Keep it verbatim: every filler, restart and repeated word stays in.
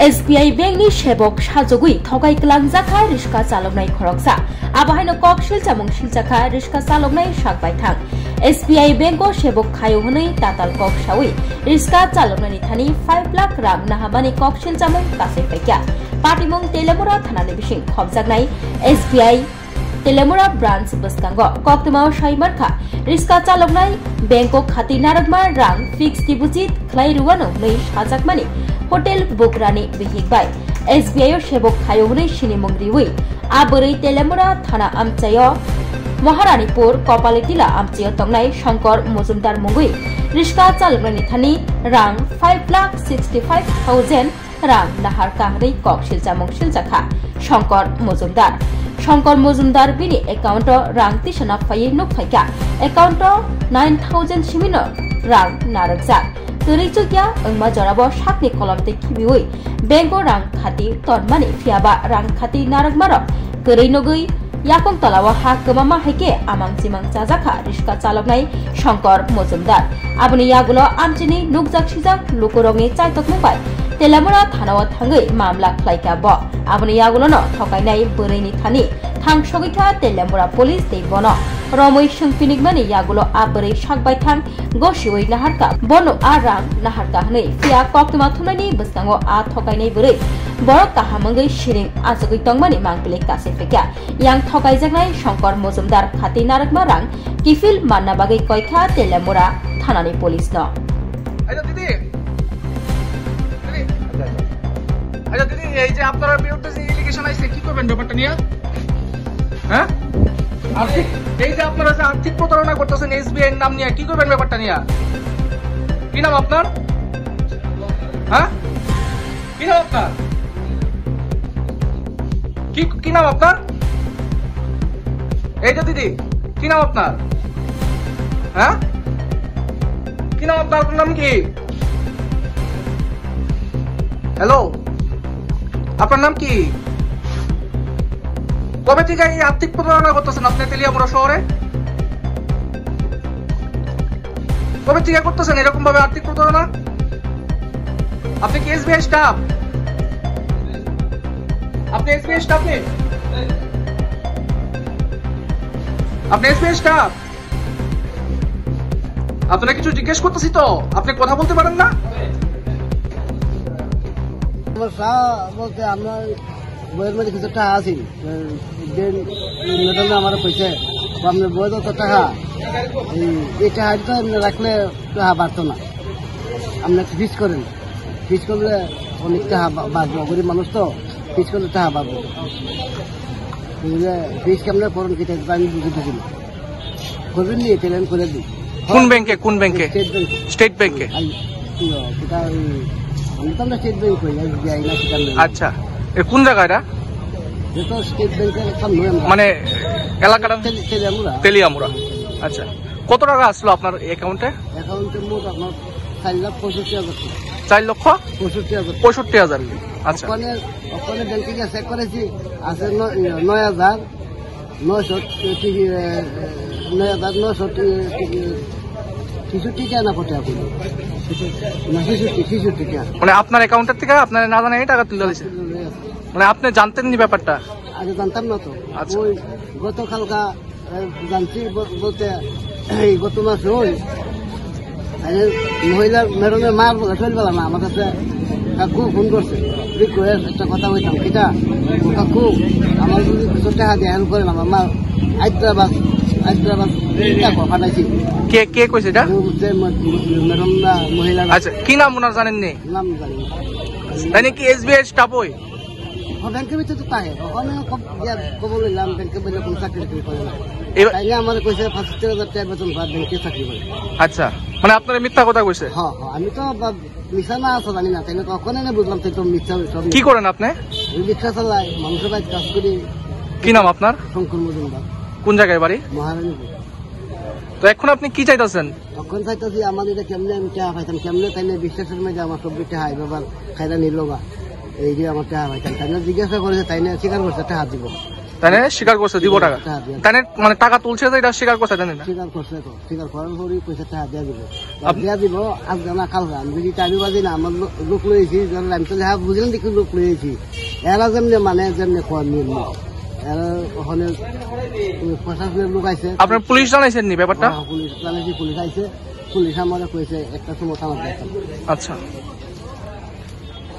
S B I Bank ni sebok sajogwi thokai kwlangjakha riska chaloknai khoroksa. Abo haino kok silchamung siljakha riska chaloknai sak baithang. S B I Bank o sebok khaio hwnwi tatal kok sawi riska chaloknani thani five lakh rang nahamani kok silchamung kasai phaikha. Patimung Telemura thanani bising khopjaknai S B I Telemura branch bwskango koktwmao sai mankha, riska chaloknai bank o khati narwkma rang fixed deposit khlai rwano hwnwi sajakmani hotel bukrani bihik bai S B I o sebok khaio hwnwi sinimung riwi a bwrwi Telemura thana amchaio Maharanipur Kopalitila amchaio tongnai Shankar Mojumdar mungwi riska chaloknani thani rang five lakh sixty five thousand rang nahar kaharwi kok silchamung siljakha Shankar Mojumdar. Shankar Mojumdar bini account o rang tisana phaiwi nukphaikha. Account o nine thousand simino rang narwkjak. Kwrwi chukya wngma jorabo sakni kolom tei khibiwi bank o rang khati tonmani, phiyaba rang khati narwkmarok kwrwi nugwi yakung tolao ha kwmama hai khe amang chimang chajakha riska chaloknai Shankar Mojumdar. Aboni yagulo amchini nukjak sijak lukurokni chaitokmung bai Telemura thanao thangwi mamla khlaikha bo. Aboni yagulono thokainai bwrwini thani thang sogwikha Telemura police tei bono romwi swngphinikmani yagulo a bwrwi sak baithang gosiwi naharkha. Bono a rang naharkha hwnwi phiya koktwma thumnaini bwskango a thokainai bwrwi borok kaham wngwi siring achugwi tongmani mangpili kasai phaikha. Yang thokaijaknai Shankar Mojumdar khati narwkma rang kiphil manna bagwi koikha Telemura thanani police no. আচ্ছা দিদি, দিদি, আচ্ছা দিদি, এই যে আপনার বিরুদ্ধে যে এলিগেশন আছে, কি করবেন ব্যাপারটা নিয়ে? হ্যাঁ? আর্থিক, এই যে আপনারা যে আর্থিক প্রতারণা করতেছেন এসবিআই এর নাম নিয়ে, কি করবেন ব্যাপারটা নিয়ে? কি নাম আপনার? হ্যাঁ? কি নাম আপনার? কি, কি নাম আপনার? এই যে দিদি, কি নাম আপনার? হ্যাঁ? কি নাম আপনার? আপনার নাম কি? হ্যালো, আপনার নাম কি? কবে থেকে এই আর্থিক প্রতারণা করতেছেন আপনি তেলিয়ামুড়া শহরে? কবে থেকে করতেছেন এরকম ভাবে আর্থিক প্রতারণা? আপনি কি এসবিআই স্টাফ? আপনি এসবিআই স্টাফ নি? আপনি এসবিআই স্টাফ? আপনারা কিছু জিজ্ঞেস করতেছি তো, আপনি কথা বলতে পারেন না? সমস্যা বলতে আমরা বইয়ের মধ্যে কিছু টাকা আছে, যে ম্যাডামে আমার কইছে, "আপনার বইয়ে যত টাকা, এই, এই টাকা তো এমনি রাখলে টাকা বাড়তো না, আপনি একটু ফিস করেন, ফিস করলে অনেক টাকা বা-, বাড়বো, গরিব মানুষ তো, ফিস করলে টাকা বাড়বো।" বুঝলে, ফিস কেমনে করেন, কি টাকা আমি বুঝে দিছি না। খোঁজেননি, পেলেন করে দিই। কোন ব্যাংকে, কোন ব্যাংকে? স্টেট ব্যাংকে। স্টেট ব্যাংকে। আই, কি হয়, সেটা ওই, আমি তো আমরা স্টেট ব্যাংক করি, এসবিআই না সেটা নেই। আচ্ছা, এ কোন জায়গা এটা? এটা তো স্টেট ব্যাংকের সামনে আমরা। মানে এলাকাটা? তেলি-, তেলিয়ামুড়া। তেলিয়ামুড়া। আচ্ছা, কত টাকা আসলো আপনার অ্যাকাউন্টে? অ্যাকাউন্টে মোট আপনার চার লাখ পঁয়ষট্টি হাজার টাকা। চার লক্ষ? পঁয়ষট্টি হাজার। পঁয়ষট্টি হাজার। আচ্ছা। ওখানে, ওখানে ব্যাংকে গিয়ে চেক করেছি, আছে ন-, নয় হাজার। নয়শো টি-, এ, নয় হাজার নয়শো টি-, টি-, ছেষট্টি টাকা না কত এখন? না, ছেষট্টি, ছেষট্টি টাকা। মানে আপনার অ্যাকাউন্টের থেকে আপনার না জানাই টাকা তুলে দিয়েছে? মানে আপনি জানতেন নি ব্যাপারটা? আগে জানতাম না তো। আচ্ছা। ওই গতকালকা, এ, জানছি ব-, বলতে এই গত মাসে ওই আরে মহিলা ম্যাডামের মা বলে চলবে না, আমার কাছে কাকু ফোন করছে, রিকোয়েস্ট একটা কথা কইতাম, কিতা? ও কাকু, আমার যদি কিছু টাকা দিয়ে হেল্প করেন, আমার মা হায়দ্রাবাদ, হায়দ্রাবাদ টাকা পাঠাইছি। কে, কে কইছে এটা? ও যে ম-, ম-, ম্যাডাম না, মহিলা না। আচ্ছা, কি নাম ওনার জানেন নি? নাম জানি না। তাই নাকি এসবিআই স্টাফ ওই? ও ব্যাংকের ভিতরে তো থাকে, ওখানে খব-, গিয়া খবর লইলাম, ব্যাংকে বলে কোনো চাকরি টাকরি করে না। এবার তাই না, আমার কইছে পঁচাত্তর হাজার টাকা বেতন পায়, ব্যাংকে চাকরি করে। আচ্ছা, মানে আপনারা মিথ্যা কথা কইছে? হ্যাঁ, হ্যাঁ, আমি তো বা-, মিছা না আছে জানি না, তাই না, ওখানে না বুঝলাম, তাই তো মিথ্যা হইছে। কি করেন আপনি? আমি রিক্সা চালাই, মানুষের বাড়িতে কাজ করি। কি নাম আপনার? শঙ্কর মজুমদার। কোন জায়গায় বাড়ি? মহারানীপুর। তো এখন আপনি কি চাইতেছেন? তখন চাইতেছি আমার এটা কেমনে আমি টাকা পাইতাম, কেমনে তাই না বিশ্বাসের মধ্যে আমার সব টাকা এই ব্যাপার খাইরা নিল বা এই যে আমার টাকা পাইতাম, তাই না জিজ্ঞাসা করেছে, তাই না স্বীকার করছে টাকা দিব। তাই না? স্বীকার করছে, দিব টাকা। টাকা দিয়ে। তাই না? মানে, টাকা তুলছে তো, এটা স্বীকার করছে, তাই না? স্বীকার করছে তো, স্বীকার করার পরই কইছে টাকা দিয়ে দিব। আপ- দিয়ে দিব, আজকে না কালকে। আমি যদি টাইমে বাজি না, আমার লো-, লোক লইছি, যারা লাইন চলে, হ্যাঁ, বুঝলেন দেখি লোক লইছি। এরা যেমনি মানে, যেমনি কয়, নিয়ম নেই। এরা ওখানে প্রশাসনের লোক আছে। আপনার পুলিশ জানাইছেন নি ব্যাপারটা? হ্যাঁ, পুলিশ জানাইছি, পুলিশ আইছে, পুলিশ আমারে কইছে, একটা সময় থানা দেখা। আচ্ছা।